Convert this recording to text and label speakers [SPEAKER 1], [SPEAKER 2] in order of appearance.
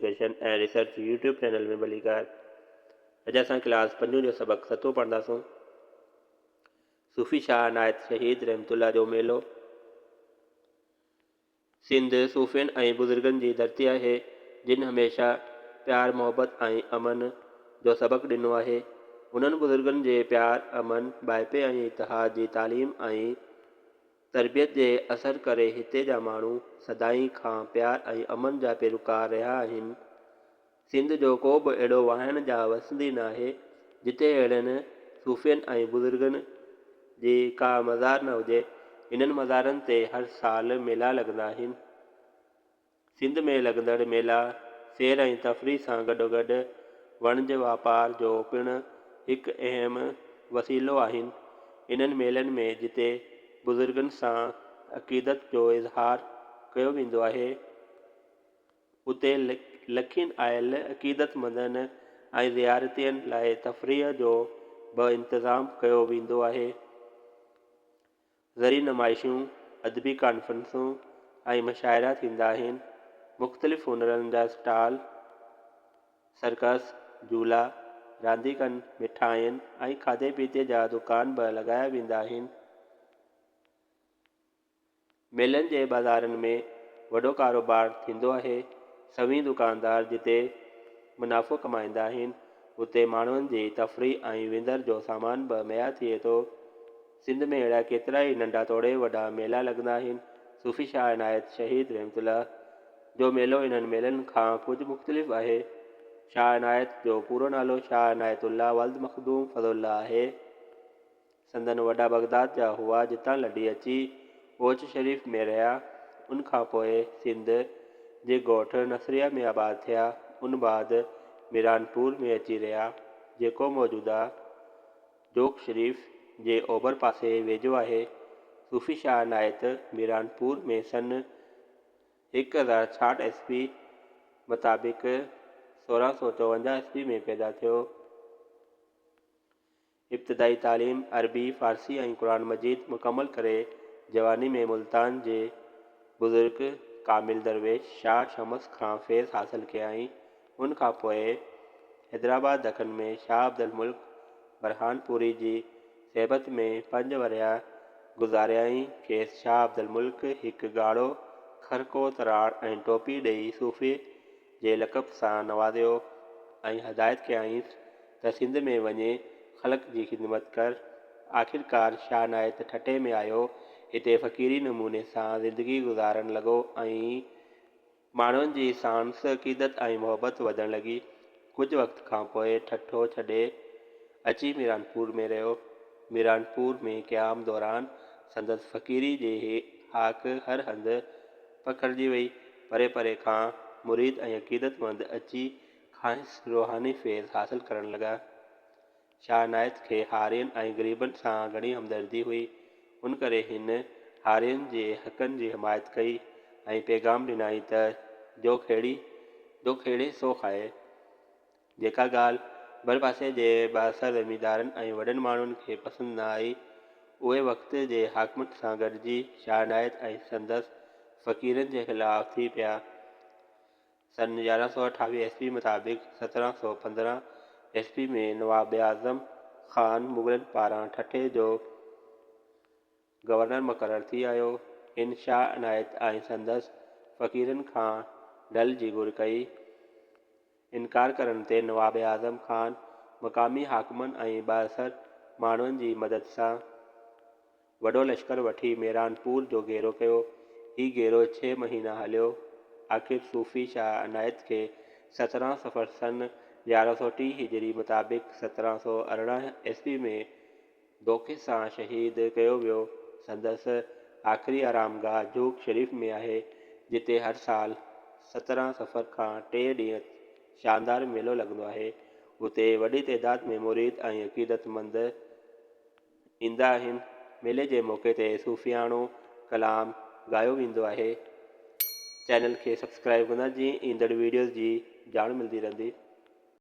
[SPEAKER 1] Education ۽ Research YouTube channel ۾ ڀليڪار. اڄ اسان ڪلاس پنجون جو سبق ستون پڙهنداسون. صوفي شاهه عنايت شهيد رحمت الله جو ميلو. سنڌ صوفين ۽ بزرگن جي ڌرتي آهي، جن هميشه پيار، محبت ۽ امن جو سبق ڏنو آهي. انهن بزرگن جي پيار، امن، ڀائپي ۽ اتحاد جي تعليم ۽ تربيت جي اثر ڪري هتي جا ماڻهو سدائين کان پيار ۽ امن جا پيروڪار رهيا آهن. سنڌ جو ڪو به اهڙو واهڻ يا وسندي ناهي جتي اهڙن صوفين ۽ بزرگن جي ڪا مزار نه هجي. انهن مزارن تي هر سال ميلا لڳندا آهن. سنڌ ۾ لڳندڙ ميلا سير ۽ تفريح سان گڏوگڏ وڻج واپار جو پڻ هڪ اهم وسيلو آهن. انهن ميلن ۾ جتي بزرگن سان عقيدت جو اظهار ڪيو ويندو آهي، اتي لکين آيل عقيدتمندن ۽ زيارتين لاء تفريح جو به انتظام ڪيو ويندو آهي. زرعي نمائشون، ادبي ڪانفرنسون ۽ مشاعرا ٿيندا آهن. مختلف هنرن جا اسٽال، سرڪس، جهولا، رانديڪن، مٺاين ۽ کاڌي پيتي جا دڪان به لڳايا ويندا آهن. ميلن جي بازارن ۾ وڏو ڪاروبار ٿيندو آهي. سوين دڪاندار جتي منافعو ڪمائيندا آهن، اتي ماڻهن جي تفريح ۽ وندر جو سامان به مهيا ٿئي ٿو. سنڌ ۾ اهڙا ڪيترائي ننڍا توڙي وڏا ميلا لڳندا آهن. صوفي شاهه عنايت شهيد رحمت الله جو ميلو انهن ميلن کان ڪجهه مختلف آهي. شاهه عنايت جو پورو نالو شاهه عنايت الله ولد مخدوم فضل الله آهي. سندن وڏا بغداد جا هئا جتان لڏي اچي اوچ شريف ۾ رهيا. ان کان پوء سنڌ جي ڳوٺ نصريه ۾ آباد ٿيا. ان بعد ميرانپور ۾ اچي رهيا جيڪو موجوده جوڪ شريف جي اوڀر پاسي ويجهو آهي. صوفي شاهه عنايت ميرانپور ۾ سن 1066 عيسوي مطابق 1654 عيسوي ۾ پيدا ٿيو. ابتدائي تعليم عربي، فارسي ۽ قرآن مجيد مڪمل ڪري جواني ۾ ملتان جي بزرگ ڪامل درويش شاهه شمس کان فيض حاصل ڪيائين. ان کان پوء حيدرآباد دکن ۾ شاهه عبدالملڪ برهانپوري جي صحبت ۾ پنج ورهيه گذاريائين. کيس شاهه عبدالملڪ هڪ ڳاڙهو خرقو، تراڙ ۽ ٽوپي ڏيئي صوفي جي لقب سان نوازيو ۽ هدايت ڪيائينس ته سنڌ ۾ وڃي خلق جي خدمت ڪر. آخرڪار شاهه عنايت ٺٽي ۾ آيو. هتي فقيري نموني سان زندگي گذارڻ لڳو ۽ ماڻهن جي ساڻس عقيدت ۽ محبت وڌڻ لڳي. ڪجهه وقت کان پوء ٺٽو ڇڏي اچي ميرانپور ۾ رهيو. ميرانپور ۾ قيام دوران سندس فقيري جي هاڪ هر هنڌ پکڙجي وئي. پري پري کان مريد ۽ عقيدتمند اچي کانئس روحاني فيض حاصل ڪرڻ لڳا. شاهه عنايت کي هارين ۽ غريبن سان گهڻي همدردي هئي، ان ڪري هن هارين جي حقن جي حمايت ڪئي ۽ پيغام ڏنائين ته جو کيڙي جو کيڙي سو کائي. جيڪا ڳالهه ڀرپاسي جي بااثر زميندارن ۽ وڏن ماڻهن کي پسند نه آئي، اهي وقت جي حاڪمن سان گڏجي شاهه عنايت ۽ سندس فقيرن جي خلاف ٿي پيا. سن 1128 عيسوي مطابق 1715 عيسوي ۾ نواب اعظم خان مغلن پاران ٺٽي جو گورنر مقرر ٿي آيو. هن شاهه عنايت ۽ سندس فقيرن کان ڍل جي گهر ڪئي. انڪار ڪرڻ تي نواب اعظم خان مقامي حاڪمن ۽ بااثر ماڻهن جي مدد سان وڏو لشڪر وٺي ميرانپور جو گهيرو ڪيو. هي گهيرو ڇهه مهينا هليو. آخر صوفي شاهه عنايت کي 17 صفر سن 1130 هجري مطابق 1718 عيسوي ۾ دوکي سان شهيد ڪيو ويو. سندس آخري آرامگاهه جهوڪ شريف ۾ آهي، جتي هر سال 17 صفر کان ٽي ڏينهن شاندار ميلو لڳندو آهي. اتي وڏي تعداد ۾ مريد ۽ عقيدتمند ايندا آهن. ميلي جي موقعي تي صوفياڻو ڪلام ڳايو ويندو آهي. چينل کي سبسڪرائيب ڪندا جيئن ايندڙ ويڊيوز جي ڄاڻ ملدي رهندي.